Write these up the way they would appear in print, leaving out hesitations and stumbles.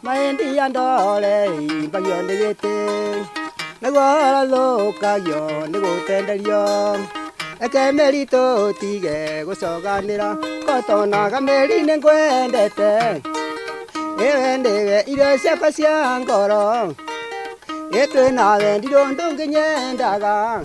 Mahĩndĩ ya ndore imbagio nĩ gĩtĩ naguo ũrathũkagio nĩ gũtenderio. Reke mĩri tũtige gũcoganĩra kotonaga mĩri nĩ ngwendete. Ĩwe ndĩwe irio ciakwa cia ngoro ĩtwĩ nawe ndirĩ ũndũ ũngĩ nyendaga.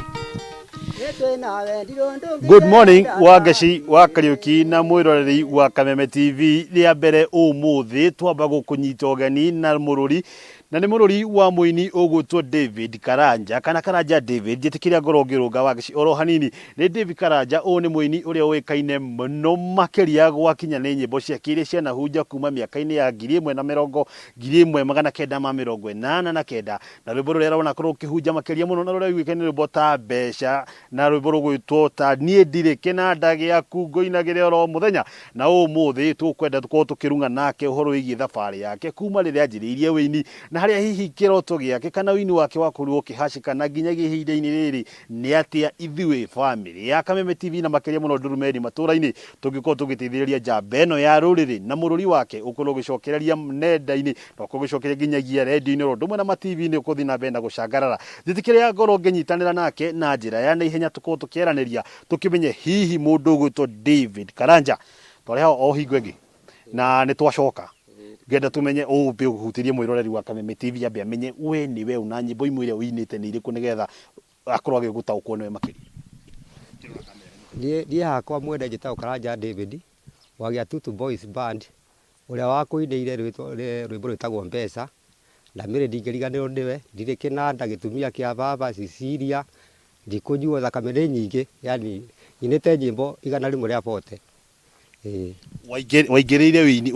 Good morning Wangeci wa Kariuki na mwiroreri wa Kameme TV. Rĩa mbere ũmũthĩ twamba gũkũnyita ũgeni na mũrũri, na nĩ mũrũri wa mũini ũgwĩtwo David Karanja kana Karanja David. Njĩtĩkĩria ngorwo ngĩrũnga Wangeci oro hanini, nĩ David Karanja. Ũyũ nĩ mũini ũrĩa ũĩkaine mũno makĩria gwakinya nĩ nyĩmbo ciake iria cianahunja kuma mĩaka-inĩ ya ngiri ĩmwe na mĩrongo 1989, na rwĩmbo rũrĩa rwanakorwo rũkĩhunja makĩria mũno na rũrĩa rũĩkaine nĩ rwĩmbo ta Mbeca na rwĩmbo rũgwĩtwo ta Niĩ Ndirĩ Kĩnanda Gĩaku Ngũinagĩre Oro Mũthenya. Na ũmũthĩ tũkwenda tũkorwo tũkĩrung'a nake ũhoro wĩgiĩ thabarĩ yake kuma rĩrĩa anjĩrĩirie wĩini na harĩa hihi kĩroto gĩake kana wĩini wake wakorirwo ũkĩhacĩka na nginyagia ihinda-inĩ rĩrĩ nĩ atĩa ithuĩ bamĩrĩ ya Kameme TV na makĩria mũno Ndurumeni matũra-inĩ tũngĩkorwo tũgĩteithĩrĩria njamba ĩno ya rũrĩrĩ na mũrũri wake ũkorwo ũgĩcokereria nenda-inĩ na ũkorwo ũgĩcokereria nginyagia redio-inĩ oro ũndũ ũmwe na ma TV-inĩ ũkũthiĩ na mbere na gũcangarara. Njĩtĩkĩria ngorwo ngĩnyitanĩra nake na njĩra ya naihenya tũkorwo tũkĩaranĩria tũkĩmenye hihi mũndũ ũgwĩtwo David Karanja twarĩ hao o hingo ĩngĩ na nĩ twacoka ngenda tumenye ũmbe ũhutĩrie mwĩroreri wa Kameme TV ambe amenye we nĩ we na nyĩmbo imwe iria ũinĩte nĩ irĩkũ nĩgetha akorwo agĩgũtaũkwo nĩwe makĩria. Niĩ hakwa mwene njĩtagwo Karanja David wa Gĩatutu Boys Band ũrĩa wakũinĩire rwĩmbo rwĩtagwo Mbeca na mĩrĩ ndingĩriganĩrwo nĩwe, ndirĩ kĩnanda gĩtumia kĩa baba Cecilia ndikũnyuo thakame nĩ nyingĩ, yani nyinĩte nyĩmbo 140. Waingĩrĩire wĩini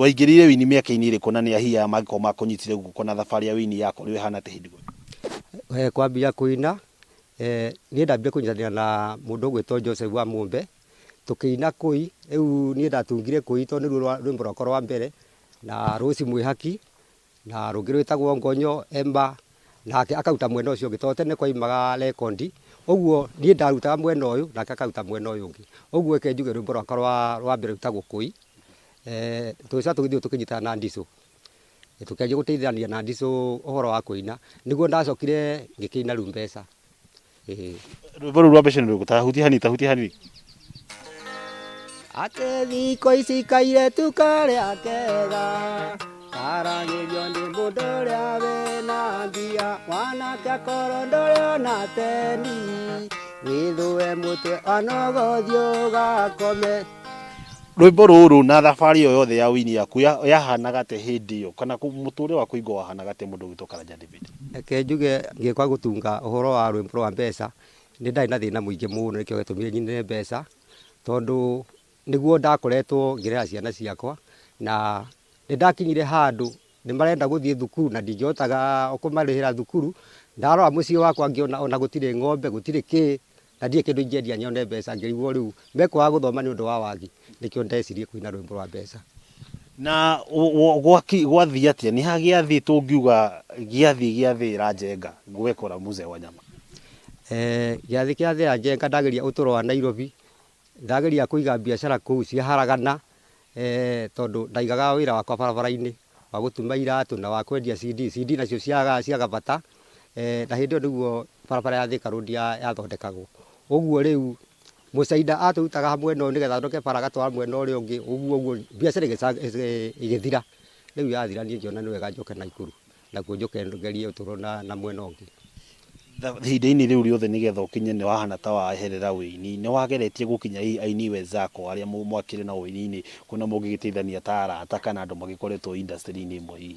mĩaka-inĩ ĩrĩkũ na nĩ ahiya mangĩkorwo makũnyitire guoko na thabarĩ ya wĩini yakorirwo ĩhana atĩa hĩndĩ ĩyo? Kwambia kũina, niĩ ndambire kũnyitanĩra na mũndũ ũgwĩtwo Joseph wa Mũmbe tũkĩina kũi. Rĩu niĩ ndatungire kũi tondũ nĩruo rwĩmbo rwakwa rwa mbere, na Rũci Mwĩhaki na rũngĩ rwĩtagwo Ngonyo Emma, nake akaruta mwena ũcio ũngĩ tondũ tene kwaimaga rekondi, ũguo niĩ ndarutaga mwena ũyũ nake akaruta mwena ũyũ ũngĩ. Ũguo reke njuge rwĩmbo rwakwa rwa mbere rwĩtagwo Kũi. Tũgĩcoka tũgĩthiĩ tũkĩnyitana na Ndicũ, tũkĩanjia gũteithania na Ndicũ ũhoro wa kũina, nĩguo ndacokire ngĩkĩina rĩu Mbeca. Rwĩmbo rũu rwa Mbeca nĩ rũrĩkũ? Ta hutia hanini, ta hutia hanini. Atĩ thikũ ici kairĩtu karĩa kega karagĩrio nĩ mũndũ ũrĩa wĩna mbia, mwanake akorwo ndũrĩ ona teni wĩthũe mũtwe onogothiĩ ũgakome. Rwĩmbo rũrũ na thabarĩ ĩyo yothe ya wĩini yaku yahanaga atĩa hĩndĩ ĩyo kana mũtũrĩre waku hingo wahanaga atĩa mũndũ ũgwĩtwo Karanja David? Reke njuge ngĩũka gũtunga ũhoro wa rwĩmbo rwa Mbeca nĩ ndarĩ na thĩna mũingĩ mũno, nĩkĩo gĩatũmire nyine Mbeca, tondũ nĩguo ndakoretwo ngĩrera ciana ciakwa na nĩ ndakinyire handũ nĩ marenda gũthiĩ thukuru na ndingĩhotaga kũmarĩhĩra thukuru. Ndarora mũciĩ wakwa ngĩona ona gũtirĩ ng'ombe, gũtirĩ kĩ, na ndirĩ kĩndũ ingĩendia nyone mbeca, ngĩrigwo rĩu mekwaga gũthoma nĩ ũndũ wa wagi, nĩkĩo ndecirie kũina rwĩmbo rwa Mbeca. Na gwathiĩ atĩa? Nĩ ha gĩathĩ tũngiuga gĩathĩ gĩathĩra njenga gwekora mzee wa nyama? Gĩathĩ kĩa njenga ndageria ũtũro wa Nairobi, ndageria kũiga biacara kũu ciaharagana, tondũ ndaigaga wĩra wakwa barabara-inĩ wa gũtuma iratũ na wa kwendia CD, CD nacio ciaga bata, na hĩndĩ ĩyo nĩguo barabara ya Thika Road yathondekagwo. Ũguo rĩu mũcaina atũrutaga mwena ũyũ nĩgetha athondeke bara agatwara mwena ũrĩa ũngĩ, ũguo ũguo biacara ĩgĩthira. Rĩu yathira niĩ ngĩona nĩ wega njoke Naikuru nakuo njoke ngerie ũtũro na mwena ũngĩ. Ihinda-inĩ rĩu rĩothe nĩgetha ũkinye nĩ wahana ta waeherera wĩini, nĩ wageretie gũkinya hihi aini wenzako arĩa mwakĩrĩ nao wĩini-inĩ kuona mũngĩgĩteithania ta arata kana andũ magĩkoretwo industry-inĩ ĩmwe hihi?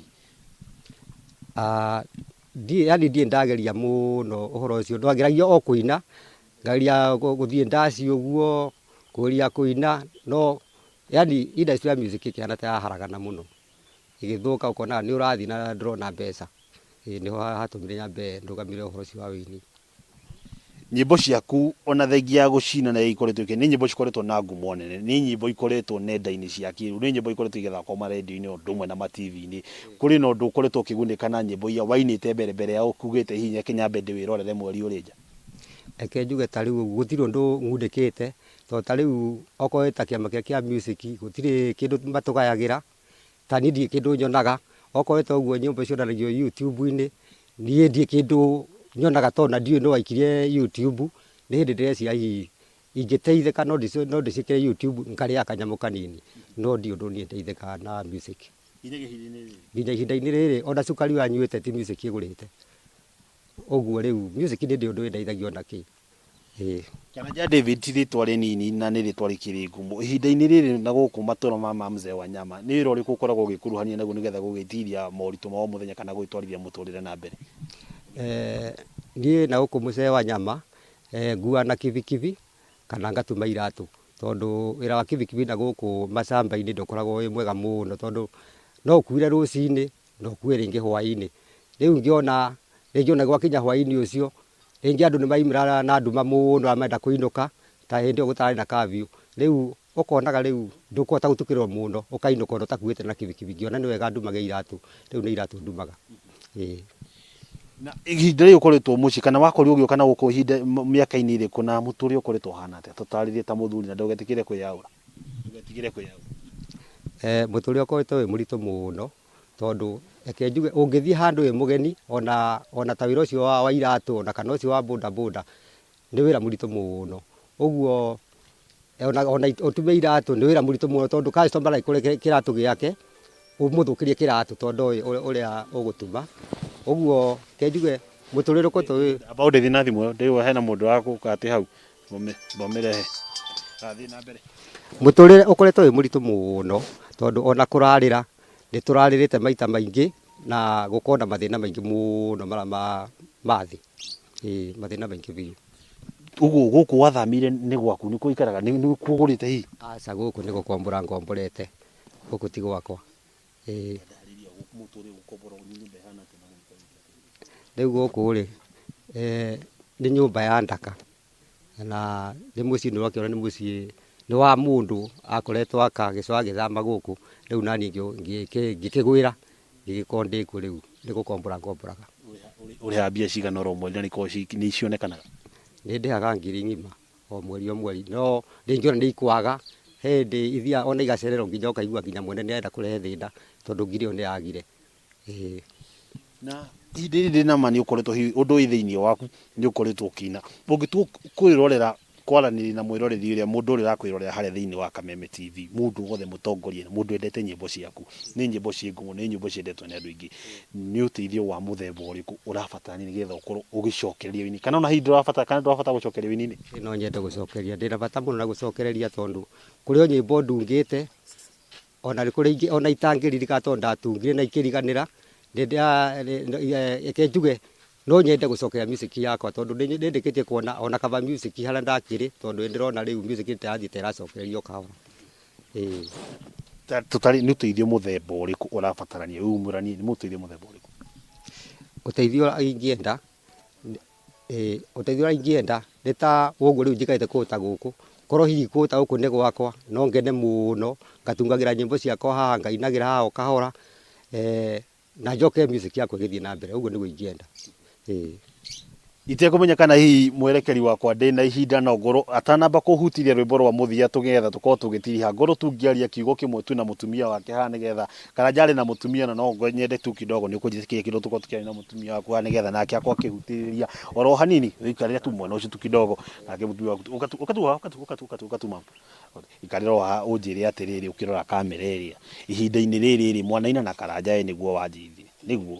Yani ndirĩ ndageria mũno ũhoro ũcio, ndwageragia o kũina, ngageria gũthiĩ ndaci ũguo, kũgeria kũina, no yani industry ya music ĩkĩhana ta yaharagana mũno, ĩgĩthũka ũkonaga nĩ ũrathiĩ na ndũrona mbeca. Nĩho hatũmire nyambe ndũgamire ũhoro ũcio wa wĩini. Nyĩmbo ciaku ona thengia ya gũcina na ikoretwo nĩ nyĩmbo cikoretwo na ngumo nene, nĩ nyĩmbo ikoretwo nenda-inĩ cia kĩrĩu, nĩ nyĩmbo ikoretwo igĩthakwo marendio-inĩ o ũndũ ũmwe na ma TV-inĩ. Kũrĩ na ũndũ ũkoretwo ũkĩgunĩka na nyĩmbo iria wainĩte mbere mbere ya ũkugĩte hihi reke nyambe ndĩwĩrorere mweri ũrĩ nja? Reke njuge ta rĩu ũguo gũtirĩ ũndũ ng'undĩkĩte, tondũ ta rĩu okorwo ta kĩama kĩrĩa kĩa music gũtirĩ kĩndũ matũgayagĩra, ta niĩ ndirĩ kĩndũ nyonaga, Okorwo nĩ ta ũguo nyĩmbo cionanagio YouTube-inĩ, niĩ ndirĩ kĩndũ nyonaga tondũ na ndiũĩ nũ waikirie YouTube, nĩ hĩndĩ ndĩreciria hihi ingĩteithĩka no ndĩciĩkĩre YouTube ngarĩaga kanyamũ kanini, no ndiũĩ ũndũ niĩ ndeithĩkaga na music. Nginya ihinda-inĩ rĩrĩ ona cukari ũrĩa nyuĩte ti music ĩgũrĩte. Ũguo rĩu music nĩ ndĩ ũndũ ĩndeithagia ona kĩ. Ĩĩ. Karanja David ti rĩtwa rĩnini na nĩ rĩtwa rĩkĩrĩ ngumo. Ihinda-inĩ rĩrĩ na gũkũ matũra ma mzee wa nyama, nĩ wĩra ũrĩkũ ũkoragwo ũgĩkuruhania naguo nĩgetha gũgĩtiria moritũ ma o mũthenya kana gũgĩtwarithia mũtũrĩre na mbere? Niĩ na gũkũ mzee wa nyama, nguaga na kibikibi kana ngatuma iratũ, tondũ wĩra wa kibikibi na gũkũ macamba-inĩ ndũkoragwo wĩ mwega mũno, tondũ no ũkuire rũcinĩ na ũkue rĩngĩ hwaĩ-inĩ. Rĩu ngĩona rĩngĩ ona gwakinya hwaĩ-inĩ ũcio, rĩngĩ andũ nĩ maimĩra na nduma mũno arĩa marenda kũinũka, ta hĩndĩ ĩyo gũtarĩ na curfew. Rĩu ũkonaga rĩu ndũkũhota gũtukĩrĩrwo mũno, ũkainũka ona ũtakuĩte na kibikibi. Ngĩona nĩ wega ndumage iratũ, rĩu nĩ iratũ ndumaga. Ĩĩ. Na ihinda rĩrĩ ũkoretwo mũciĩ kana wakorirwo ũgĩũka na gũkũ ihinda mĩaka-inĩ ĩrĩkũ na mũtũrĩre ũkoretwo ũhana atĩa? Tũtarĩrie ta mũthuri na ndũgetigĩre kwĩyaũra. Ndũgetigĩre kwĩyaũra. Mũtũrĩre ũkoretwo wĩ mũritũ mũno, tondũ reke njuge ũngĩthiĩ handũ wĩ mũgeni ona ta wĩra ũcio wa iratũ ona kana ũcio wa boda boda nĩ wĩra mũritũ mũno. Ũguo ona ũtume iratũ nĩ wĩra mũritũ mũno, tondũ customer ndangĩkũrehe kĩratũ gĩake ũmũthũkĩrie kĩratũ tondũ ũrĩa ũgũtuma. Ũguo reke njuge mũtũrĩre ũkoretwo wĩ Amba ũndeithie na thimũ ĩyo, ndĩrĩgua hena mũndũ wa gũka atĩ hau, mbomĩrehe. Athiĩ na mbere. Mũtũrĩre ũkoretwo wĩ mũritũ mũno, tondũ ona kũrarĩra nĩ tũrarĩrĩte maita maingĩ na gũkorwo na mathĩna maingĩ mũno marĩa ma thĩ. Ĩĩ, mathĩna maingĩ biũ. Ũguo gũkũ wathamire nĩ gwaku, nĩkuo ũikaraga, nĩkuo ũgũrĩte hihi? Aca, gũkũ nĩ gũkombora ngomborete, gũkũ ti gwakwa. Ĩĩ. Rĩu gũkũ rĩ, nĩ nyũmba ya ndaka, na nĩ mũciĩ nĩ ũrakĩona nĩ mũciĩ nĩ wa mũndũ akoretwo aka agĩcoka agĩthama gũkũ, rĩu naniĩ ngĩkĩgwĩra ngĩgĩkorwo ndĩkuo rĩu nĩ gũkombora ngomboraga. Ũrĩhaga mbia cigana oro mweri na nĩ cionekanaga? Nĩ ndĩhaga ngiri ng'ima o mweri o mweri, no rĩngĩ ona nĩ ikwaga, he hĩndĩ ithiaga ona igacererwo nginya ũkaigua nginya mwene nĩ arenda kũrehe thĩna tondũ ngiri ĩyo nĩ yagire. Ĩĩ. Na ihinda rĩrĩ ndĩna ma nĩ ũkoretwo hihi ũndũ wĩ thĩinĩ waku nĩ ũkoretwo ũkĩina. Ũngĩtua kwĩrorera kwaranĩria na mwĩroreri ũrĩa mũndũ ũrĩa ũrakwĩrorera harĩa thĩinĩ wa Kameme TV, mũndũ wothe mũtongoria, mũndũ wendete nyĩmbo ciaku, nĩ nyĩmbo ciĩ ngumo, nĩ nyĩmbo ciendetwo nĩ andũ aingĩ, nĩ ũteithio wa mũthemba ũrĩkũ ũrabatarania nĩgetha ũkorwo ũgĩcokereria ũini, kana ona hihi ndũrabatara, kana ndũrabatara gũcokereria ũini-inĩ? No nyende gũcokeria, ndĩna bata mũno na gũcokereria tondũ kũrĩ o nyĩmbo ndungĩte, ona nĩ kũrĩ ingĩ ona itangĩririkana tondũ ndatungire na ikĩriganĩra, reke njuge no nyende gũcokeria music yakwa tondũ nĩ ndĩkĩtie kuona ona kaba music harĩa ndakĩrĩ, tondũ nĩ ndĩrona rĩu music nĩ ĩrathiĩ ĩracokererio kahora. Ĩĩ. Tũtarĩ nĩ ũteithio mũthemba ũrĩkũ ũrabatarania wĩyumĩranie, nĩ ũteithio mũthemba ũrĩkũ? Ũteithio ũrĩa ingĩenda, ũteithio ũrĩa ingĩenda nĩ ta ũguo rĩu njikarĩte kũndũ ta gũkũ, korwo hihi kũndũ ta gũkũ nĩ gwakwa, no ngene mũno, ngatungagĩra nyĩmbo ciakwa haha, ngainagĩra haha o kahora, na njoke music yakwa ĩgĩthiĩ na mbere, ũguo nĩguo ingĩenda. Ĩĩ. Itekũmenya kana hihi mwerekeri wakwa ndĩna ihinda no ngorwo atanamba kũhutiria rwĩmbo rwa mũthia tũgetha tũkorwo tũgĩtiriha, ngorwo tu ngĩaria kiugo kĩmwe tu na mũtumia wake haha nĩgetha Karanja arĩ na mũtumia na no nyende tu kidogo nĩ ũkũnjĩtĩkĩria kĩndũ tũkorwo tũkĩaria na mũtumia waku haha nĩgetha nake akorwo akĩhutĩrĩria oro hanini, ũikarĩre tu mwena ũcio tu kidogo nake mũtumia waku ũka tu ũka tu haha ũka tu ũka tu ũka tu ũka tu mama, ikarĩra o haha ũnjĩre atĩrĩrĩ ũkĩrora kamera ĩrĩa ihinda-inĩ rĩrĩ rĩ mwanaina na Karanja ĩ nĩguo wanjĩithie nĩguo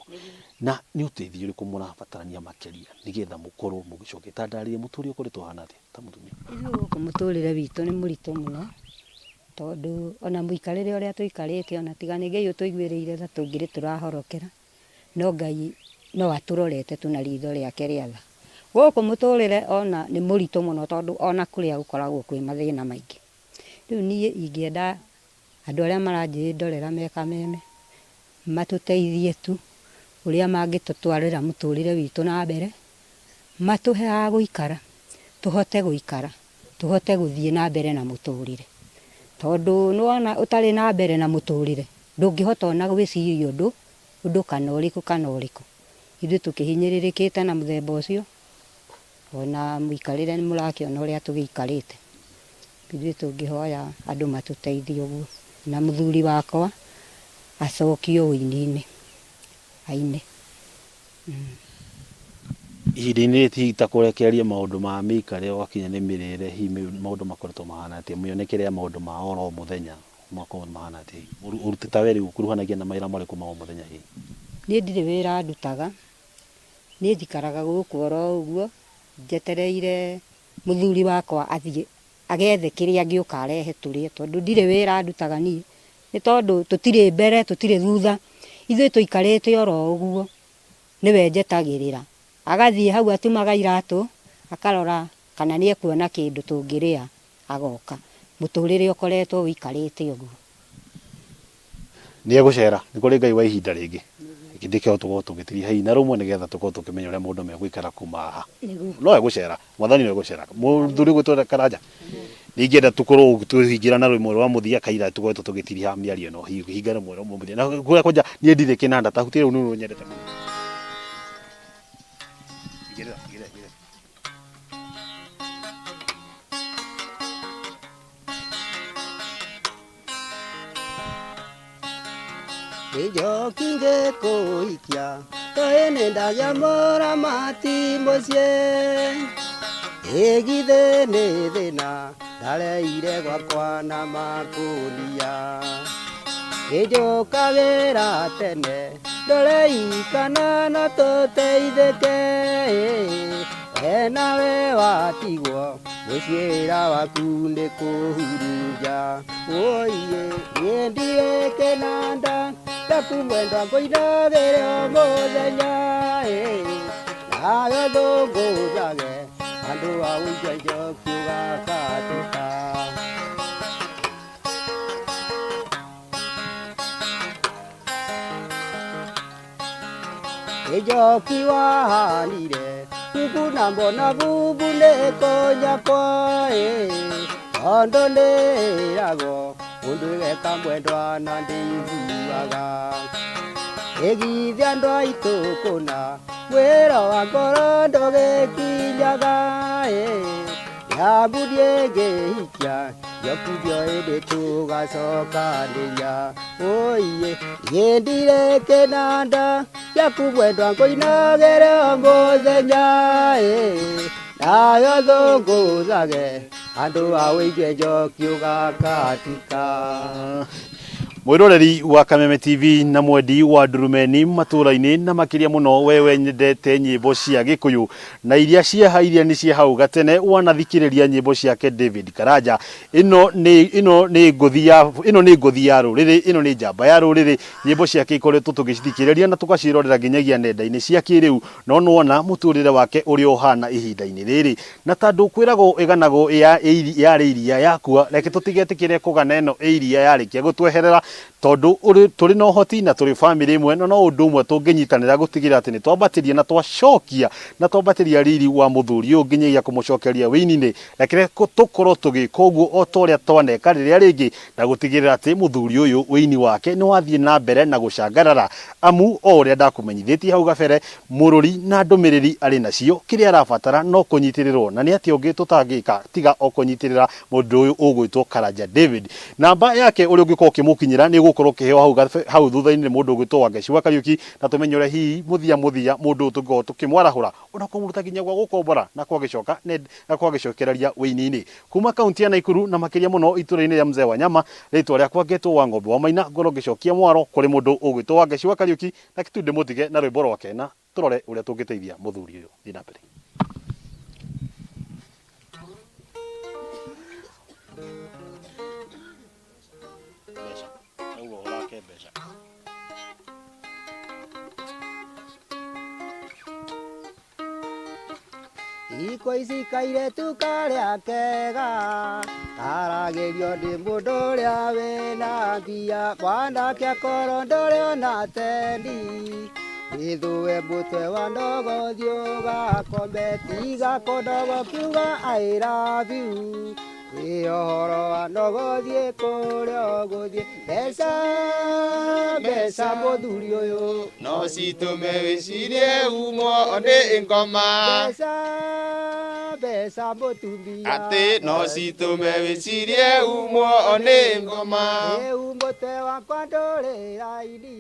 na nĩ ũteithio ũrĩkũ mũrabatarania makĩria nĩgetha mũkorwo mũgĩcokia ta ndarĩrie mũtũrĩre ũkoretwo ũhana atĩa ta mũtumia? Ithuĩ gũkũ mũtũrĩre witũ nĩ mũritũ mũno, tondũ ona mũikarĩre ũrĩa tũikarĩte ona tiga nĩ Ngai ũtũiguĩrĩire tha tũngĩrĩ tũrahorokera, no Ngai no atũrorete tu na ritho rĩake rĩa tha. Gũkũ mũtũrĩre ona nĩ mũritũ mũno tondũ ona kũrĩa gũkoragwo kwĩ mathĩna maingĩ. Rĩu niĩ ingĩenda andũ arĩa maranjĩndorera me Kameme matũteithie tu ũrĩa mangĩtũtwarĩra mũtũrĩre witũ na mbere, matũhe ha gũikara, tũhote gũikara, tũhote gũthiĩ na mbere na mũtũrĩre. Tondũ nĩwona ũtarĩ na mbere na mũtũrĩre, ndũngĩhota ona gwĩciria ũndũ, ũndũ kana ũrĩkũ kana ũrĩkũ. Ithuĩ tũkĩhinyĩrĩrĩkĩte na mũthemba ũcio, ona mũikarĩre nĩ mũrakĩona ũrĩa tũgĩikarĩte. Ithuĩ tũngĩhoya andũ matũteithie ũguo. Na mũthuri wakwa acokio ũini-inĩ. Aine. Ihinda-inĩ rĩrĩ ta kũrekereria maũndũ ma mĩikarĩre ũgakinya nĩ mĩrĩre, hihi maũndũ makoretwo mahana atĩa, mĩonekere ya maũndũ ma oro mũthenya makoragwo mahana atĩa? Ũrutĩte wĩra ũkuruhanagia na mawĩra marĩkũ ma o mũthenya hihi? Niĩ ndirĩ wĩra ndutaga, niĩ njikaraga gũkũ oro ũguo njetereire mũthuri wakwa athiĩ agethe kĩrĩa angĩũka arehe tũrĩe, tondũ ndirĩ wĩra ndutaga niĩ, nĩ tondũ tũtirĩ mbere tũtirĩ thutha, ithuĩ tũikarĩte oro ũguo, nĩwe njetagĩrĩra. Agathiĩ hau atumaga iratũ, akarora kana nĩ ekuona kĩndũ tũngĩrĩa, agoka. Mũtũrĩre ũkoretwo ũikarĩte ũguo. Nĩ egũcera, nĩ kũrĩ Ngai wa ihinda rĩngĩ. Gĩthĩ kĩo tũkorwo tũgĩtiria hihi na rũmwe nĩgetha tũkorwo tũkĩmenya ũrĩa maũndũ megũikara kuma haha. No egũcera, mwathani no egũcera. Mũthuri ũgwĩtwo Karanja, ningĩenda tũkorwo tũhingĩra na rwĩmbo rwa mũthia kaira tũkoretwo tũgĩtiriha mĩario ĩno, hinga rwĩmbo rwa mũthia. Na kũrĩa kwanja niĩ ndirĩ kĩnanda ta hutia rĩu nĩ nyendete mũno. Igĩrĩra, igĩrĩra, igĩrĩra. Njoki ngĩkũhikia tũĩ nĩ ndagĩa mũramati mũciĩ, ĩgithĩ nĩ thĩna ndareire gwakwa na makũnia. Ngĩnjũka wĩra tene ndũreikana na tũteithĩke, we nawe watigwo mũciĩ wĩra waku nĩ kũhurunja. Wũiĩ niĩ ndirĩ kĩnanda gĩaku mwendwa ngũinagĩre o mũthenya, nawe thũngũthage andũ a gũikia njoki ũgakatika. Njoki wahanire kuku na mbona bubu nĩ kũnyakwa, tondũ nĩragwo ũndũ ĩgeka mwendwa na ndĩiguaga. Ĩgithia andũ aitũ kũna mwĩro wa ngoro ndũgĩkinyaga, nyambu ndĩngĩhikia njoki ndioĩ ndĩ tũgacokanĩria. Ũiĩ niĩ ndirĩ kĩnanda gĩaku mwendwa ngũinagĩre o mũthenya, nayo thũngũthage andũ a ũigue njoki ũgakatika. Mwiroreri wa Kameme TV na mwendi wa ndurumeni matũra-inĩ na makĩria mũno we wendete nyĩmbo cia Gĩkũyũ na iria cia iria nĩ cia hau gatene wanathikĩrĩria nyĩmbo ciake David Karanja. Ĩno nĩ ngũthi ya ĩno nĩ ngũthi ya rũrĩrĩ, ĩno nĩ njamba ya rũrĩrĩ. Nyĩmbo ciake ikoretwo tũgĩcithikĩrĩria na tũgaciĩrorera nginyagia nenda-inĩ cia kĩrĩu, no nĩwona mũtũrĩre wake ũrĩa ũhana ihinda-inĩ rĩrĩ. Na tondũ kwĩragwo ĩganagwo yarĩ iria yakua, reke tũtigetĩkĩre kũgana ĩno ĩ iria yarĩkia gũtweherera, tondũ tũrĩ na ũhoti na tũrĩ bamĩrĩ ĩmwe, na no ũndũ ũmwe tũngĩnyitanĩra gũtigĩrĩra atĩ nĩ twambatĩria na twacokia na twambatĩria riri wa mũthuri ũyũ nginyagia kũmũcokeria wĩini-inĩ. Reke tũkorwo tũgĩka ũguo o ta ũrĩa twaneka rĩrĩa rĩngĩ, na gũtigĩrĩra atĩ mũthuri ũyũ wĩini wake nĩ wathiĩ na mbere na gũcangarara, amu o ũrĩa ndakũmenyithĩtie hau gabere, mũrũri na ndũmĩrĩri arĩ nacio, kĩrĩa arabatara no kũnyitĩrĩrwo, na nĩ atĩa ũngĩ tũtangĩka tiga o kũnyitĩrĩra mũndũ ũyũ ũgwĩtwo Karanja David. Namba yake ũrĩa ũngĩkorwo ũkĩmũkinyĩra nĩ ũgũkorwo ũkĩheo hau thutha-inĩ nĩ mũndũ ũgwĩtwo Wangeci wa Kariũki, na tũmenye ũrĩa hihi mũthia mũthia mũndũ ũyũ tũngĩkorwo tũkĩmwarahũra ona kũmũruta nginya gwa gũkombora na kwagĩcoka na kwagĩcokereria wĩini-inĩ. Kuma kaunti ya Naikuru na makĩria mũno itũra-inĩ rĩa Mzee wa Nyama, rĩtwa rĩakwa ngetwo wa Ng'ombe wa Maina, ngorwo ngĩcokia mwaro kũrĩ mũndũ ũgwĩtwo Wangeci wa Kariũki, na kĩtu ndĩmũtige na rwĩmbo rwake na tũrore ũrĩa tũngĩteithia mũthuri ũyũ. Thiĩ na mbere. Mbeca. Ũguo ũrake mbeca. Iko ici kairetu karĩa kega karagĩrio nĩ mũndũ ũrĩa wĩna mbia, mwanake akorwo ndũrĩ ona tendi, wĩthũe mũtwe wa ndogo thiĩ ũgakome, tiga kũndogo kiuga I love you. Wĩ ũhoro wa ndogo thiĩ kũrĩa ũgũthiĩ, mbeca mbeca mũthuri ũyũ no citũme wĩcirie umwo nĩ ngoma, mbeca mbeca mũtumia atĩ no citũme wĩcirie umwo nĩ ngoma. Rĩu mũtwe wakwa ndũrĩ raini.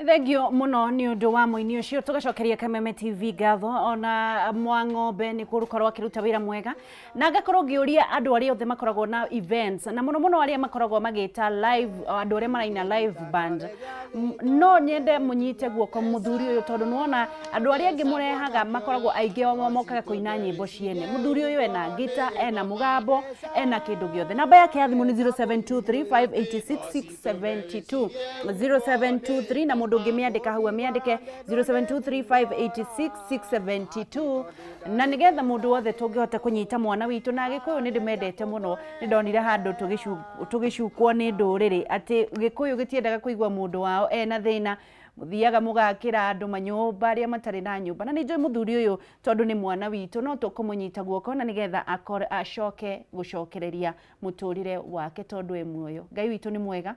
Thengio muno ni undu wa muini ucio tugacokeria Kameme TV ngatho ona Mwang'ombe ni gukorwo akiruta wira mwega na ngakorwo ngiuria andu aria othe makoragwo na events na muno muno aria makoragwo magita live andu aria maraina live band. No nyende munyite guoko muthuri uyu tondu nuona andu aria angi murehaga makoragwo aingi ao mokaga kuina nyimbo ciene. Muthuri uyu ena ngita, ena mugambo, ena kindu giothe. Namba yake ya thimu ni 0723586672 0723 na mundu ũngĩmĩandĩka hau amĩandĩke 0723586672 na nigetha mundu wothe tũngĩhota kũnyita mwana witũ. Na Gĩkũyũ nĩ ndĩmendete mũno, nĩ ndonire handũ tũgĩcukwo nĩ ndũrĩrĩ atĩ Gĩkũyũ gĩtiendaga kũigua mũndũ wao ena thĩna, mũthiaga mũgakĩra andũ manyũmba arĩa matarĩ na nyũmba. Na nĩ njũĩ mũthuri ũyũ tondũ nĩ mwana witũ no tũkũmũnyita guoko na nĩgetha acoke gũcokereria mũtũrĩre wake tondũ e muoyo. Ngai witũ nĩ mwega.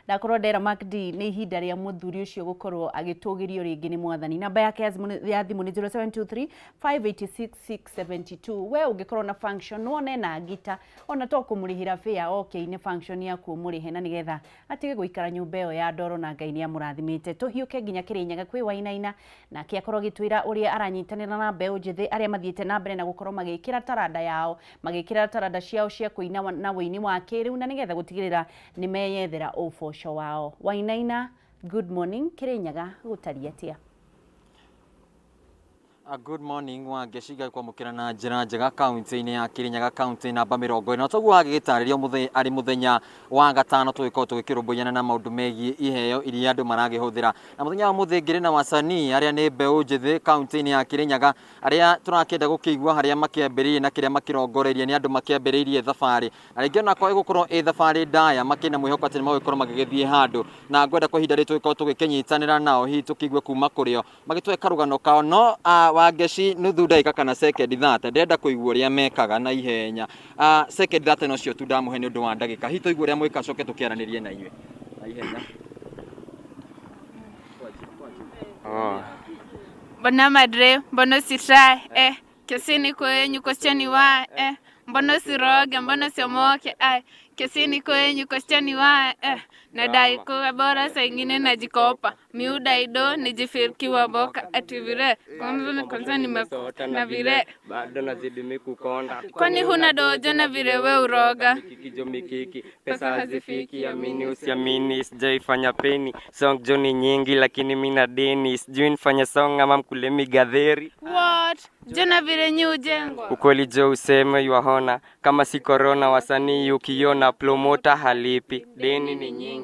Ndakorwo ndera Mark D nĩ ihinda rĩa mũthuri ũcio gũkorwo agĩtũgĩrio rĩngĩ nĩ mwathani. Namba yake ya thimũ nĩ 0723 586672. We ũngĩkorwo na function wone na ngita ona to kũmũrĩhĩra fare oke ine function yaku ũmũrĩhe na nĩgetha atige gũikara nyũmba ĩyo ya ndoro na Ngai nĩ amũrathimĩte. Tũhiũke nginya Kĩrĩnyaga kwĩ Wainaina nake akorwo agĩtwĩra ũrĩa aranyitanĩra na mbeũ njĩthĩ arĩa mathiĩte na mbere na gũkorwo magĩkĩra taranda yao, magĩkĩra taranda ciao cia kũina na wũini wa kĩrĩu na nĩgetha gũtigĩrĩra nĩ meyethera ũboco wao. Wainaina, good morning. Kĩrĩnyaga gũtariĩ atĩa? Good morning Wangeci, kwamũkĩra na njĩra njega kaunti-inĩ ya Kĩrĩnyaga, kaunti namba 40. Toguo agĩgĩtarĩria arĩ mũthenya wa gatano tũgĩkorwo tũgĩkĩrũmbũyana na maũndũ megiĩ iheo iria andũ maragĩhũthĩra. Na mũthenya wa mũthĩ ngĩrĩ na wasanii arĩa nĩ mbeũ njĩthĩ kaunti-inĩ ya Kĩrĩnyaga arĩa tũrakĩenda gũkĩigua harĩa makĩambĩrĩirie na kĩrĩa makĩrongoreirie. Nĩ andũ makĩambĩrĩirie thabarĩ na rĩngĩ onakorwo ĩgũkorwo ĩ thabarĩ ndaya, makĩna mwĩhoko atĩ nĩmagũgĩkorwo magĩgĩthiĩ handũ, na ngwenda kwa ihinda rĩrĩ tũgĩkorwo tũgĩkĩnyitanĩra nao hihi tũkĩigue kuma kũrĩo magĩtũhe karũgano kao. No Wangeci nuthu ndagĩka kana sekendi 30 ndĩrenda kũigua ũrĩa mekaga na ihenya. Sekendi 30 nocio tu ndamũhe nĩ ũndũ wa ndagĩka, hihi tũigue ũrĩa mwĩka coke tũkĩaranĩrie na inyuĩ na ihenya. Mbona madre, mbona sitry, kesini kwenyu question why, mbona siroge, mbona siomoke, kesini kwenyu question why, nadai kuwa bora saa ingine najikopa, miuda ido nijifeel kiwa boka, ati vile kwanza nimekota na vile bado nazidi mikukonda, kwani huna dojo na vile we uroga kijo mikiki, pesa hazifiki, amini usiamini, sijaifanya peni song joni nyingi lakini mina deni, sijui nifanye song ama mkule migadheri. What jona vile nyi ujengwa ukweli jo useme yuahona, kama si corona wasanii ukiona promoter halipi, deni ni nyingi.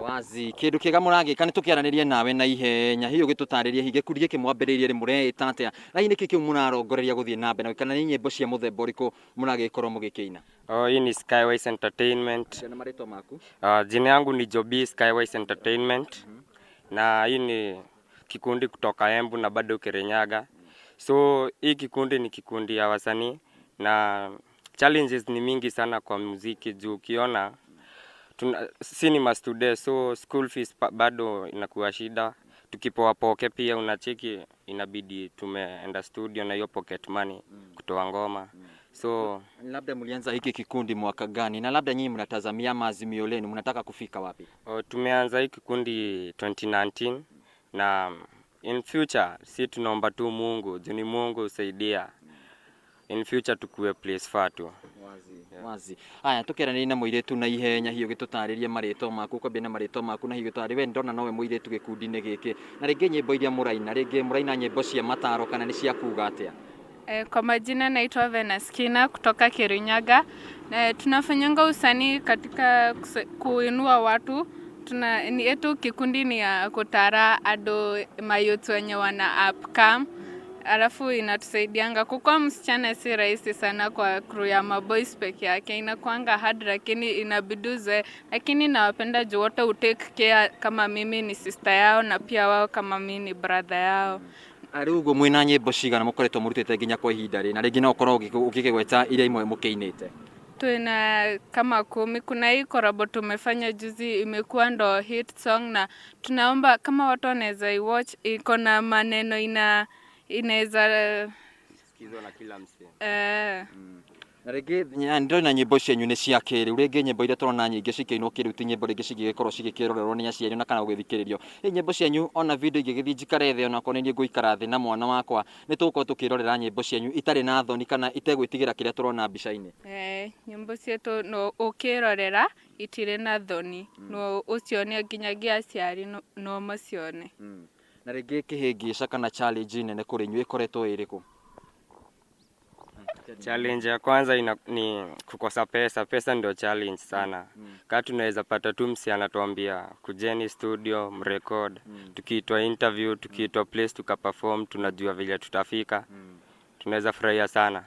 Wazi kindu kiega mũragĩka nĩ tũkĩaranĩrie nawe na ihenya, hihi ũgĩtũtarĩrie hihi gĩkundi gĩkĩ mwambĩrĩirie rĩ mũreĩta atĩa na hihi nĩkĩ kĩu mũrarongoreria gũthiĩ na mbere kana nĩ nyĩmbo cia mũthemba ũrĩkũ mũragĩkorwo mũgĩkĩina? Hii ni Skywise Entertainment. Na marĩtwa maku? Jina yangu ni Jobi, Skywise Entertainment. Na hii ni kikundi kutoka Embu na bado Kirinyaga. So hii kikundi ni kikundi ya wasanii na challenges ni mingi sana kwa muziki juu ukiona si ni mastude, so school fees bado inakuwa shida. Tukipoa poke pia unacheki inabidi tumeenda studio na hiyo pocket money kutoa ngoma. So labda mlianza hiki kikundi mwaka gani na labda nyinyi mnatazamia maazimio lenu mnataka kufika wapi? Tumeanza hiki kikundi 2019 na in future si tunaomba tu Mungu, juu ni Mungu usaidia. In future tukue place far tu. Wazi, wazi. Aya tukiaranĩria na mũirĩtu na ihenya hihi ũgĩtũtarĩrie marĩtwa maku, kwambia na marĩtwa maku na hihi ũgĩtũtarĩrie we ndona nowe mũirĩtu gĩkundi-inĩ gĩkĩ na rĩngĩ nyĩmbo iria mũraina, rĩngĩ mũraina nyĩmbo cia mataro kana nĩ cia kuga atĩa? Kwa majina naitwa Venus Kina kutoka Kirinyaga. Tunafanyanga usanii katika kuinua watu. Ni yetu kikundi ni ya kutara ado mayouth wenye wana upcome. Alafu inatusaidianga kukua msichana si rahisi sana kwa crew ya maboys peke yake, inakuanga hard lakini inabiduze, lakini nawapenda juu wote utake care kama mimi ni sister yao na pia wao kama mimi ni brother yao. Rĩu ũguo mwĩna nyĩmbo cigana mũkoretwo mũrutĩte nginya kwa ihinda rĩ na rĩngĩ no ũkorwo ũgĩkĩgweta iria imwe mũkĩinĩte? Tuna kama 10. Kuna hii korabo tumefanya juzi imekuwa ndo hit song na tunaomba kama watu wanaweza iwatch, iko na maneno inaweza sikizwa na kila msee. Na Na rĩngĩ ndĩrona nyĩmbo cianyu nĩ cia kĩrĩu, rĩngĩ nyĩmbo iria tũrona nyingĩ cikĩinwo kĩrĩu ti nyĩmbo rĩngĩ cingĩgĩkorwo cigĩkĩrorerwo nĩ aciari ona kana gũgĩthikĩrĩrio. Hihi nyĩmbo cianyu ona video ingĩgĩthiĩ njikare thĩ onakorwo nĩ niĩ ngũikara thĩ na mwana wakwa, nĩ tũgũkorwo tũkĩrorera nyĩmbo cianyu itarĩ na thoni kana itegwĩtigĩra kĩrĩa tũrona mbica-inĩ? Eh, nyĩmbo cietũ no ũkĩrorera itirĩ na thoni, no ũcione nginyagia aciari no macione. Na rĩngĩ kĩhĩngĩca kana challenge nene kũrĩ inyuĩ ĩkoretwo ĩrĩkũ? Challenge ya kwanza ni kukosa pesa. Pesa ndio challenge sana. Kaa tunaweza pata tu msi anatuambia kujeni studio mrecord. Tukiitwa interview, tukiitwa place tukaperform, tunajua vile tutafika. Tunaweza furahia sana.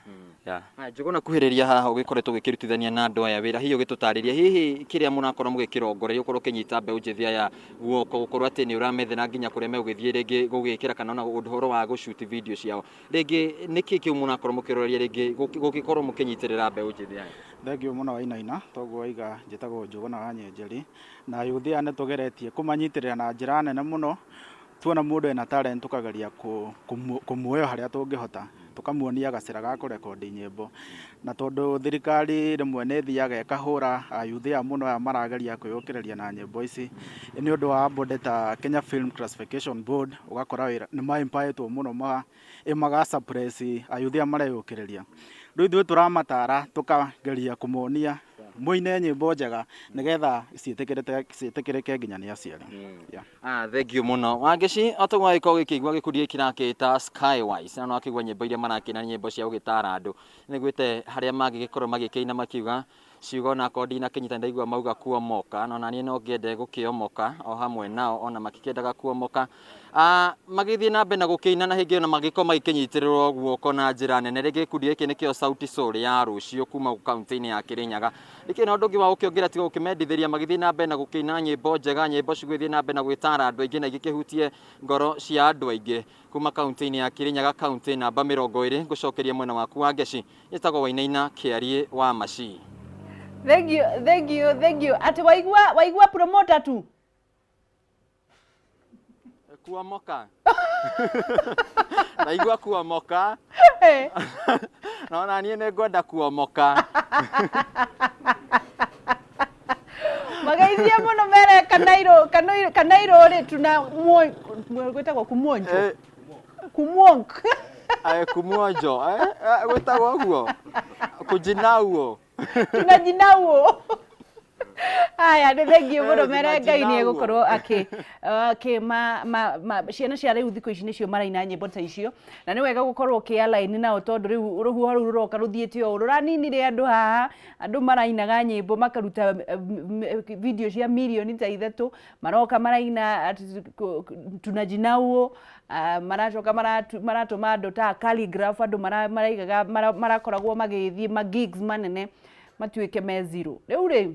Yeah. Haya, Njũgũna kuhĩrĩria haha ũgĩkoretwo ũgĩkĩrutithania na andũ aya wĩra, hihi ũgĩtũtarĩria hihi kĩrĩa mũrakorwo mũgĩkĩrongoreria ũkorwo ũkĩnyita mbeũ njĩthĩ aya guoko, gũkorwo atĩ nĩ ũramethera nginya kũrĩa megũgĩthiĩ rĩngĩ gũgĩkĩra kana ona ũhoro wa gũshoot video ciao, rĩngĩ nĩkĩ kĩu mũrakorwo mũkĩroreria rĩngĩ gũgĩkorwo mũkĩnyitĩrĩra mbeũ njĩthĩ aya? Thengiũ mũno Wainaina, toguo waiga njĩtagwo Njũgũna wa Nyenjeri, na yuthi aya nĩ tũgeretie kũmanyitĩrĩra na njĩra nene mũno. Tuona mũndũ ena talent tũkageria kũmuoya harĩa tũngĩhota, tũkamuonia gacĩra ga kũrekondi nyĩmbo. Na tondũ thirikari rĩmwe nĩ ĩthiaga ĩkahũra ayuthi aya mũno aya marageria kwĩyũkĩrĩria na nyĩmbo ici, nĩ ũndũ wa body ta Kenya Film Classification Board, ũgakora wĩra nĩ ma-impairĩtwo mũno maga suppress ayuthi aya mareyũkĩrĩria. Rĩu ithuĩ tũramatara tũkageria kũmonia mũine nyĩmbo njega nĩgetha ciĩtĩkĩrĩke nginya nĩ aciari. Yeah. Ah, thank you mũno Wangeci. O toguo wagĩkorwo ũgĩkĩigua gĩkundi gĩkĩ kĩrakĩta Skywise, na no akĩigua nyĩmbo iria marakĩina nĩ nyĩmbo cia gũgĩtara andũ, nĩguĩte harĩa mangĩgĩkorwo magĩkĩina makiuga ciugo onakorwo ndinakĩnyita ndaigua mauga kuomoka, na onaniĩ no ngĩende gũkĩomoka o hamwe nao ona makĩkĩendaga kuomoka. Magĩthiĩ na mbere na gũkĩina na hĩngĩ ĩyo na magĩkorwo magĩkĩnyitĩrĩrwo guoko na njĩra nene. Rĩngĩ gĩkundi gĩkĩ nĩkĩo Sauti Sol ya rũciũ kuma kaunti-inĩ ya Kĩrĩnyaga. Rĩngĩ na ũndũ ũngĩ wa gũkĩongerera tiga gũkĩmendithĩria magĩthiĩ na mbere na gũkĩina nyĩmbo njega, nyĩmbo cigũgĩthiĩ na mbere na gwĩtara andũ aingĩ na igĩkĩhutie ngoro cia andũ aingĩ kuma kaunti-inĩ ya Kĩrĩnyaga, kaunti namba 20. Ngũcokeria mwena waku wa Ngeci. Njĩtagwo Wainaina Kĩariĩ wa Maci. Thank you, thank you, thank you. Ati waigua, waigua promoter tu. Kuomoka. Ndaigua kuomoka. Na ona niĩ nĩ ngwenda kuomoka. Mageithie mũno mere Kanairo, Kanairo, Kanairo rĩ tuna gwĩtagwo kumuonjo. Kumuonk. Kumuonjo. Gwĩtagwo ũguo. Kujinauo. Tunajinauo. Haya, nĩ thengiũ mũno mere Ngai nĩ Tunajinauo. egũkorwo akĩ ma ciana cia rĩu thikũ ici nĩcio maraina nyĩmbo ta icio, na nĩ wega gũkorwo ũkĩ-align nao tondũ rĩu rũhuho rũu rũroka rũthiĩte ũũ rũraninire andũ haha, andũ marainaga nyĩmbo makaruta video cia mirioni ta 3, maroka maraina tunajinauo, maracoka maratũma andũ ta calligraph, andũ maraigaga marakoragwo magĩthiĩ ma gigs manene matuĩke me zero. Rĩu rĩ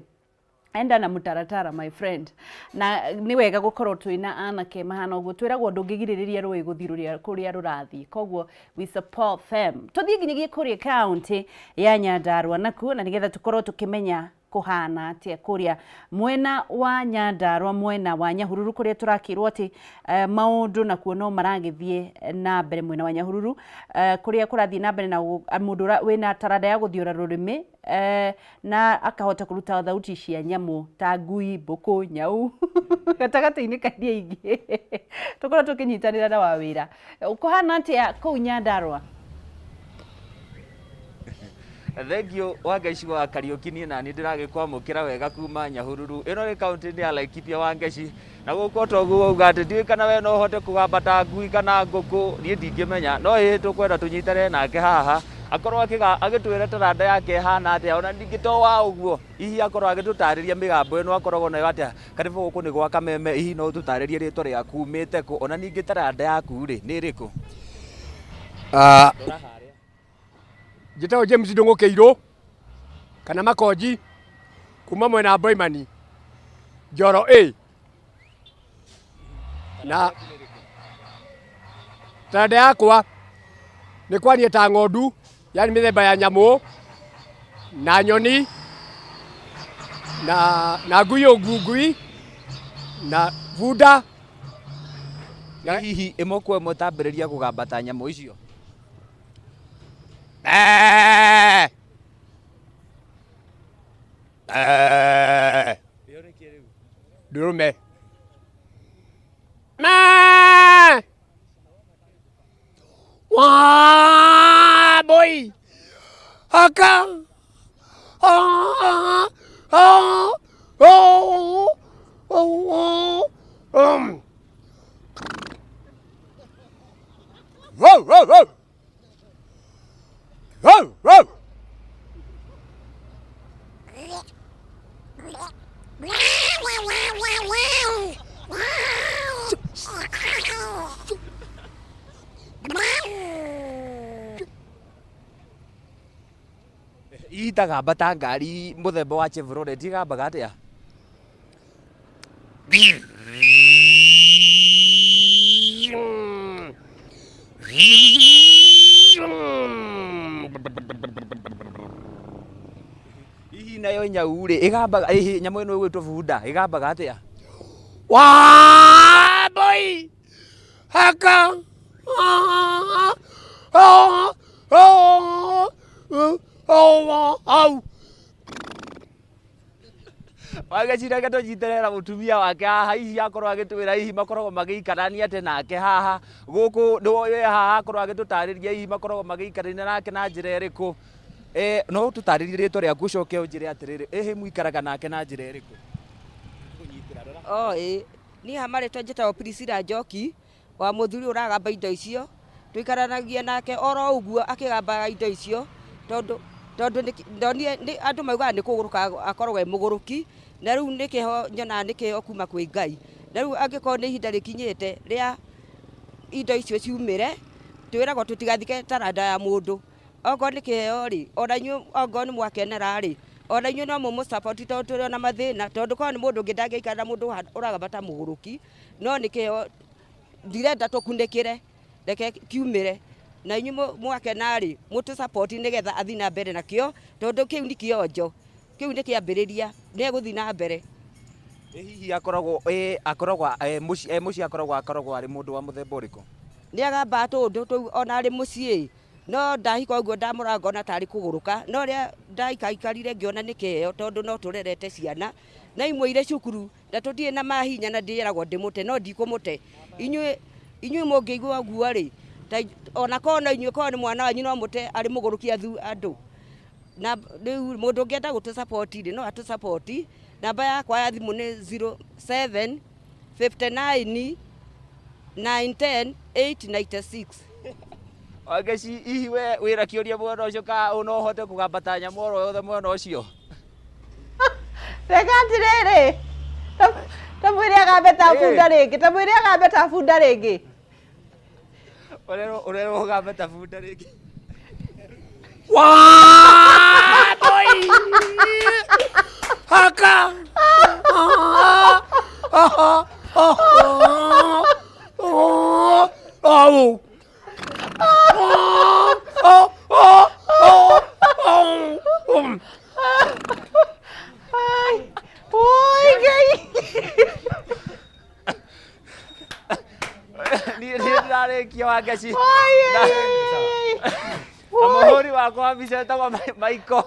enda na mũtaratara my friend, na nĩ wega gũkorwo twĩna anake mahana ũguo. Twĩragwo ndũngĩgirĩrĩria rũĩ gũthiĩ kũrĩa rũrathiĩ, koguo we support them. Tũthiĩ nginyagia kũrĩa kaunti ya Nyandarua nakuo, na nĩgetha tũkorwo tũkĩmenya kũhana atĩa kũrĩa mwena wa Nyandarua, mwena wa Nyahururu, kũrĩa tũrakĩrwo atĩ maũndũ nakuo no maragĩthiĩ na mbere mwena wa Nyahururu, kũrĩa kũrathiĩ na mbere na mũndũ wĩna taranda ya gũthiora rũrĩmĩ na akahota kũruta thauti cia nyamũ ta ngui, mbũkũ, nyau gatagatĩ-inĩ ka iria ingĩ. Tũkorwo tũkĩnyitanĩra na wawĩra. Kũhana atĩa kũu Nyandarua? Thengiũ Wangeci wa Kariũki, niĩ nani ndĩragĩkwamũkĩra wega kuma Nyahururu. Ĩno nĩ kaunti-inĩ ya Laikipia Wangeci, na gũkũ toguo wauga atĩ ndiũĩ kana we no ũhote kũgamba ta ngui kana ngũkũ, niĩ ndingĩmenya, no ĩĩ tũkwenda tũnyitane nake haha akorwo agĩtwĩra taranda yake ĩhana atĩa, ona ningĩ to wa ũguo hihi akorwo agĩtũtarĩria mĩgambo ĩno akoragwo nayo atĩa. Karibu gũkũ nĩ gwa Kameme, hihi no ũtũtarĩrie rĩtwa rĩaku, umĩte kũ, ona ningĩ taranda yaku rĩ nĩ ĩrĩkũ? Njĩtagwo James Ndũng'ũ Kĩirũ kana Makonji kuma mwena wa Boimani Njoro A, na taranda yakwa nĩ kwaria ta ng'ondu, yani mĩthemba ya nyamũ na nyoni na ngui ngui na bunda. Hihi ĩmwe kwa ĩmwe tambĩrĩria kũgamba ta nyamũ icio. Ndũrũme. Mee. Wa boy. Haka. Ah, ah, oh, oh, oh. Wow, wow, wow. Wow, wow. Itagamba ta ngari mũthemba wa Chevrolet igambaga atĩa? Hihi nayo nyau rĩ ĩgambaga hihi nyamũ ĩno ĩgwĩtwo bunda ĩgambaga atĩa? Wa boy. Haka. Ah, ah, oh, oh, oh, oh. Wageciraga tũnyitĩrĩra mũtumia wake haha hihi akorwo agĩtwĩra hihi makoragwo magĩikarania atĩ nake haha gũkũ we haha akorwo agĩtũtarĩria hihi makoragwo magĩikarania nake na njĩra ĩrĩkũ. Eh, no ũtũtarĩrie rĩtwa rĩaku ũcoke ũnjĩre atĩrĩrĩ ĩhĩ mũikaraga nake na njĩra ĩrĩkũ? O ĩ niĩ ha marĩtwa njĩtagwo Priscilla Njoki wa mũthuri ũragamba indo icio tũikaranagia nake oro ũguo akĩgambaga indo icio tondũ tondũ ndonire andũ maugaga nĩ kũgũrũka akoragwo e mũgũrũki na rĩu nĩ kĩheo nyonaga nĩ kĩheo kuma kwĩ Ngai na rĩu angĩkorwo nĩ ihinda rĩkinyĩte rĩa indo icio ciumĩre twĩragwo tũtigathike taranda ya mũndũ okorwo nĩ kĩheo rĩ ona inyuĩ okorwo nĩ mwakenera rĩ ona inyuĩ no mũmũ support tondũ tũrĩ ona mathĩna tondũ korwo nĩ mũndũ ũngĩ ndangĩikara na mũndũ ũragamba ta mũgũrũki no nĩ kĩheo ndirenda tũkunĩkĩre reke kiumĩre na inyuĩ mwakena rĩ mũtũ support nĩgetha athiĩ na mbere nakĩo tondũ kĩu nĩ kĩonjo kĩu nĩ kĩambĩrĩria nĩ egũthiĩ na mbere. Hihi akoragwo akoragwo mũciĩ mũciĩ akoragwo akoragwo arĩ mũndũ wa mũthemba ũrĩkũ? Nĩ agambaga tũũndũ tũu ona arĩ mũciĩ no ndahika ũguo ndamũrora ngona tarĩ kũgũrũka no rĩrĩa ndaikaikarire ngĩona nĩ kĩheo tondũ no tũrerete ciana na imwe irĩ cukuru na tũtirĩ na mahinya na ndĩragwo ndĩmũte no ndikũmũte inyuĩ inyuĩ mũngĩigua ũguo rĩ ona korwo no inyuĩ korwo nĩ mwana wanyu no mũte arĩ mũgũrũki andũ na rĩu mũndũ ũngĩenda gũtũ support rĩ no atũ support namba yakwa ya thimũ nĩ 07 59 910 896. Wangeci hihi we wĩna kĩũria mwena ũcio ka no ũhote kũgamba ta nyamũ oro yothe mwena ũcio? Reke atĩrĩrĩ ta mwĩre agambe ta bunda rĩngĩ ta mwĩre agambe ta bunda rĩngĩ. Ũrerwo ũrerwo ũgambe ta bunda rĩngĩ. Wa boy. Haka. Ah, ah, ah, oh, oh. Oh, oh, oh, oh, oh. Ai, oi Ngai. Niĩ niĩ ndĩrarĩkia Wangeci. Ai, ai, ai. Na mũhũri wakwa wa mbica etagwo Michael.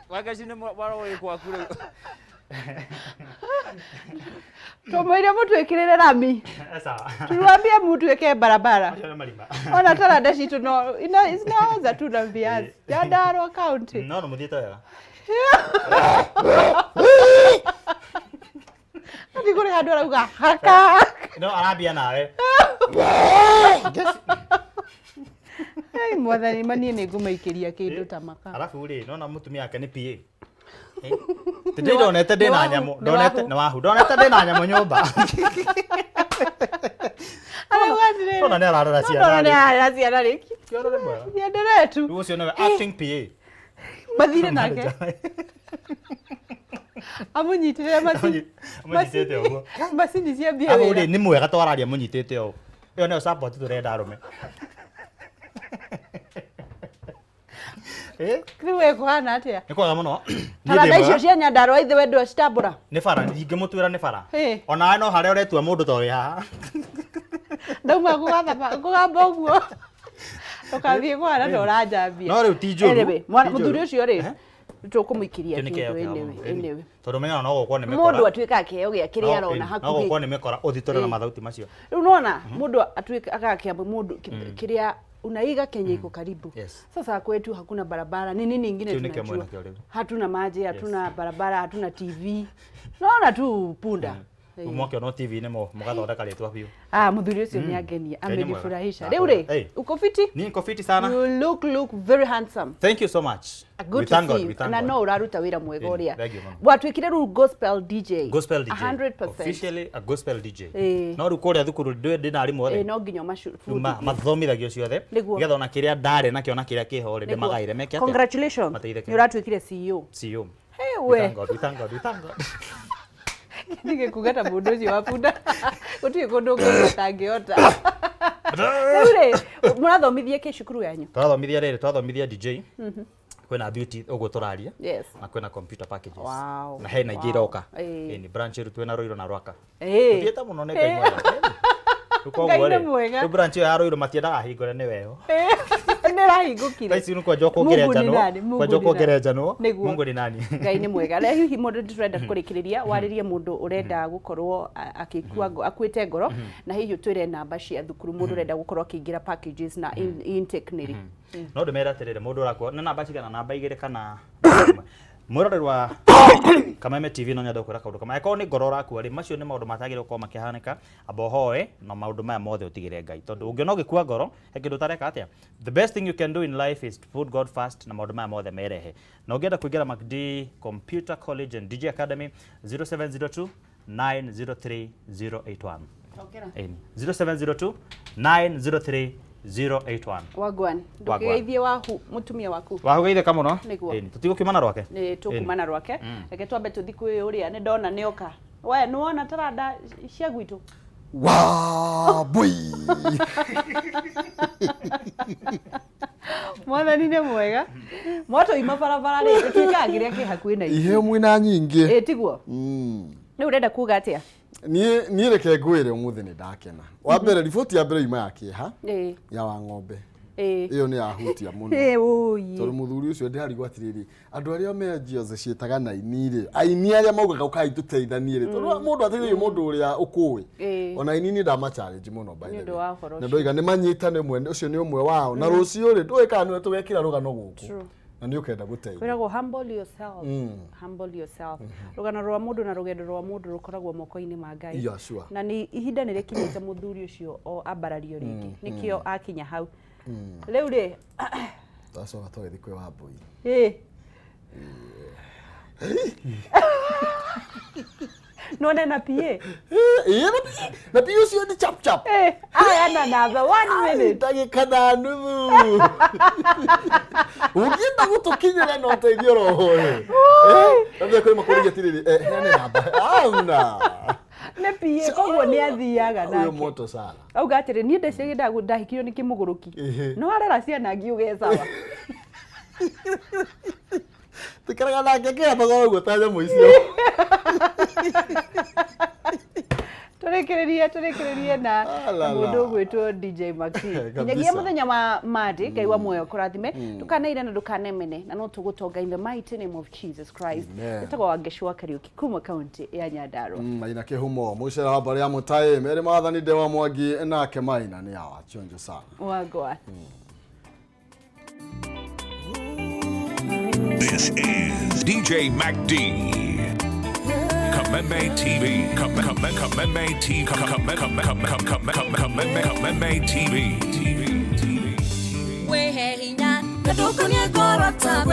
Wangeci nĩ mwaro wĩ gwaku rĩu. Tũmwĩre mũtwĩkĩrĩre rami. Sawa. Tuliwaambia mutuwekee barabara. Acio nĩ marima. Ona taranda citũ no inaoza tu na viazi. Nyandarua County. No no mũthiĩte wega. Ati kũrĩ handũ arauga haka. No arambia nawe. Ai mwathani manie nĩ ngũmaikĩria kĩndũ ta maka. Arabu rĩ, nona mũtumia wake nĩ PA. Ti ndonete ndĩ na nyamũ, ndonete nĩ wahu, ndonete ndĩ na nyamũ nyũmba. Arauga atĩrĩrĩ. Nona nĩ ararora ciana. Nona nĩ ararora ciana rĩ. Ciendelee tu. Rĩu ũcio nĩwe acting PA. Mathire nake. Amũnyitĩrĩre macini. Amũnyitĩte ũguo. Macini ciambie Arabu rĩ, wĩra. nĩ mwega twararia mũnyitĩte ũũ. Ĩyo nĩyo support tũrenda arũme. Rĩu we kũhana atĩa? Nĩ kwega mũno. Niĩ ndĩ Taranda icio mwega. cia Nyandarua ithe we ndwacitambũra. Nĩ bara, ndingĩmũtuĩra nĩ bara. Ĩ. Onawe no harĩa ũretua mũndũ to wĩ haha. Ndauma kũgamba ũguo. Ndũkathiĩ kũhana ta ũranjambia. No rĩu ti njũru, Anyway, mwana ti njũru. mũthuri ũcio rĩ, tũkũmũikĩria Kĩu nĩ kĩheo kĩndũ kĩa anyway, mũno, ĩni. anyway. Tondũ menyaga no gũkorwo nĩ mĩkora. Mũndũ atuĩkaga kĩheo gĩa kĩrĩa No, arona ĩni, no hakuhĩ. gũkorwo nĩ mĩkora ũthitũre na Ĩ. mathauti macio. Rĩu nona mũndũ atuĩka agakĩa mũndũ kĩrĩa unaiga Kenya iko karibu. Yes. Sasa kwetu hakuna barabara, ni nini ingine Kĩu nĩkĩo tunajua? mwena kĩo rĩu. Hatuna maji, hatuna barabara, hatuna TV. Naona tu punda. Rĩu mwakĩona TV-inĩ mũgathondeka rĩtwa biũ. Ah, muthuri ũcio nĩ angenia, Ngai nĩ mwega. amenifurahisha. Nakũra. Rĩu rĩ, Hey. uko fiti? Niĩ niko fiti sana. You look very handsome. Thank you so much. Good We to thank see God, you. we thank Na God. no ũraruta wĩra mwega Ĩni, ũrĩa. thank you mũno. Watuĩkire rĩu gospel DJ. Gospel DJ. 100%. Officially a gospel DJ. Ĩĩ. No rĩu kũrĩa thukuru ndĩ na arimũ othe. Ĩĩ, no nginya Rĩu ũmacubundithie. mathomithagio ciothe Nĩguo. nĩgetha ona kĩrĩa ndarĩ nakĩo na kĩrĩa kĩho rĩ Nĩguo. ndĩmagaire meke atĩa? Congratulations. Mateithĩke. Nĩ ũratuĩkire CEO. CEO. Hey, We we. thank God, we thank God, we thank God. Ndige kuga ta mũndũ ũcio wa bunda. Gũtirĩ kũndũ kũngĩ ũtangĩhota. Rĩu rĩ, mũrathomithia kĩ cukuru yanyu? Tũrathomithia rĩrĩ, tũrathomithia DJ, kwĩna beauty ũguo tũraria Yes. na kwĩna computer packages. Wow. Na hena ingĩ Wow. iroka. Ĩĩ. Ĩni branch rĩu twĩna Ruiru na Rwaka. Ĩĩ. Tũthiĩte mũno nĩ Ngai mwega. Rĩu koguo Ngai nĩ rĩ, mwega. rĩu branch ĩyo ya Ruiru matiendaga hingũre nĩ weho. Nĩ ĩrahingũkire. Thaa ici nĩ kwanjwo Mungu ni kũngerenjanwo. nani? Mungu Kwanjwo ni nani? kũngerenjanwo. Nĩguo. Mungu ni nani? Ngai nĩ mwega. Na hihi mũndũ ndĩrenda kũrĩkĩrĩria warĩrie mũndũ ũrenda gũkorwo akĩkua akuĩte ngoro na hihi ũtwĩre namba cia thukuru mũndũ ũrenda gũkorwo akĩingĩra packages na intake nĩ rĩ. No ndĩmere atĩrĩrĩ, mũndũ ũrakua nĩ namba cigana, namba igĩrĩ kana mwĩroreri wa Kameme TV, no nyende kwĩra kaũndũ kamwe. Angĩkorwo nĩ ngoro ũrakua rĩ, macio nĩ maũndũ matagĩrĩire gũkorwo makĩhanĩka. Amba ũhoe na maũndũ maya mothe ũtigĩre Ngai, tondũ ũngĩona ũgĩkua ngoro he kĩndũ ũtareka atĩa. The best thing you can do in life is to put God first na maũndũ maya mothe merehe. Na ũngĩenda kũingĩra MacD Computer College and DJ Academy, 0702 903 081. Ongera. Ĩni, 0702 903 081. Wagwan. Ndũkĩgeithie wahu mũtumia waku. Wahugeithĩka mũno. Nĩguo. Ĩni, tũtigũkiuma na rwake. Nĩ tũkumana rwake. Reke twambe tũthi kwĩ ũrĩa nĩ ndona nĩ oka. We nĩ wona taranda cia gwitũ? Wa boy. Mwathani nĩ mwega. Mwatũima barabara rĩ, tũtuĩkaga kĩrĩa kĩ hakuhĩ na ithuĩ. Iheo mwĩna nyingĩ. Ĩ tiguo? Rĩu ũrenda kuga atĩa? Niĩ reke ngwĩre ũmũthĩ nĩ ndakena. Wa mbere, riboti ya mbere yuma ya kĩeha Ĩ. ya wa ng'ombe. Ĩ. Ĩyo nĩ yahutia mũno. Ĩ ũi. Tondũ mũthuri ũcio ndĩrarigwo atĩrĩrĩ, andũ arĩa me njiaca ciĩtaga naini rĩ, aini arĩa maugaga ũkai tũteithanie rĩ, tondũ mũndũ ateithagia mũndũ ũrĩa ũkũĩ. Ĩ. Ona aini niĩ ndama challenge mũno by Nĩ the ũndũ way. wa ũhoro Na ũcio. ndoiga nĩ manyitane mwene ũcio nĩ ũmwe wao. Na rũciũ rĩ, ndũĩ kana nĩwe tũgekĩra rũgano gũkũ. True. Na nĩ ũkenda gũteithia. Kwĩragwo humble yourself. Humble yourself. Rũgano rwa mũndũ na rũgendo rwa mũndũ rũkoragwo moko-inĩ ma Ngai. Yeah, sure. Na nĩ ihinda nĩ rĩkinyĩte mũthuri ũcio o ambarario rĩngĩ. Nĩkĩo akinya hau. Rĩu rĩ, Twacoka twagĩthiĩ kwĩ Wambũi. Ĩ. None na PA. Ĩ, na PA ũcio nĩ chap chap. Eh, aya na namba 1 minute. Ndagĩka na nuthu. Ũngĩenda gũtũkinyĩra na ũteithio roho ĩ. Labda kwĩ makũria atĩrĩrĩ, heane namba. Amna. Nĩ PA koguo nĩ athiaga Huyo nake. moto sana. Auga atĩrĩ niĩ ndeciria ndahikirio nĩ kĩmũgũrũki. Ĩhĩ. No arera ciana ngiuge sawa. Tũikaraga nake akĩhambaga ũguo ta nyamũ icio. Tũrĩkĩrĩrie na Ah, la, la. mũndũ ũgwĩtwo DJ Maxi. Kabisa. Nginyagia mũthenya wa Monday, Ngai wa muoyo kũrathime. Ndũkanaire na ndũkanemene na no tũgũtonga in the mighty name of Jesus Christ. Amen. Ĩtagwo Wangeci wa Kariũki kuma kaunti ya Nyandarua. Maina kĩhumo mũcera wa mbarĩ ya mũtaĩ merĩ mathani ndewa mwangi nake Maina nĩ awa chonjo sana. Wagwa. This is DJ MacD. Kameme TV. Kameme Kameme TV. Kameme Kameme Kameme Kameme TV. TV. Wehe hinya na ndũkũnie ngoro tawe.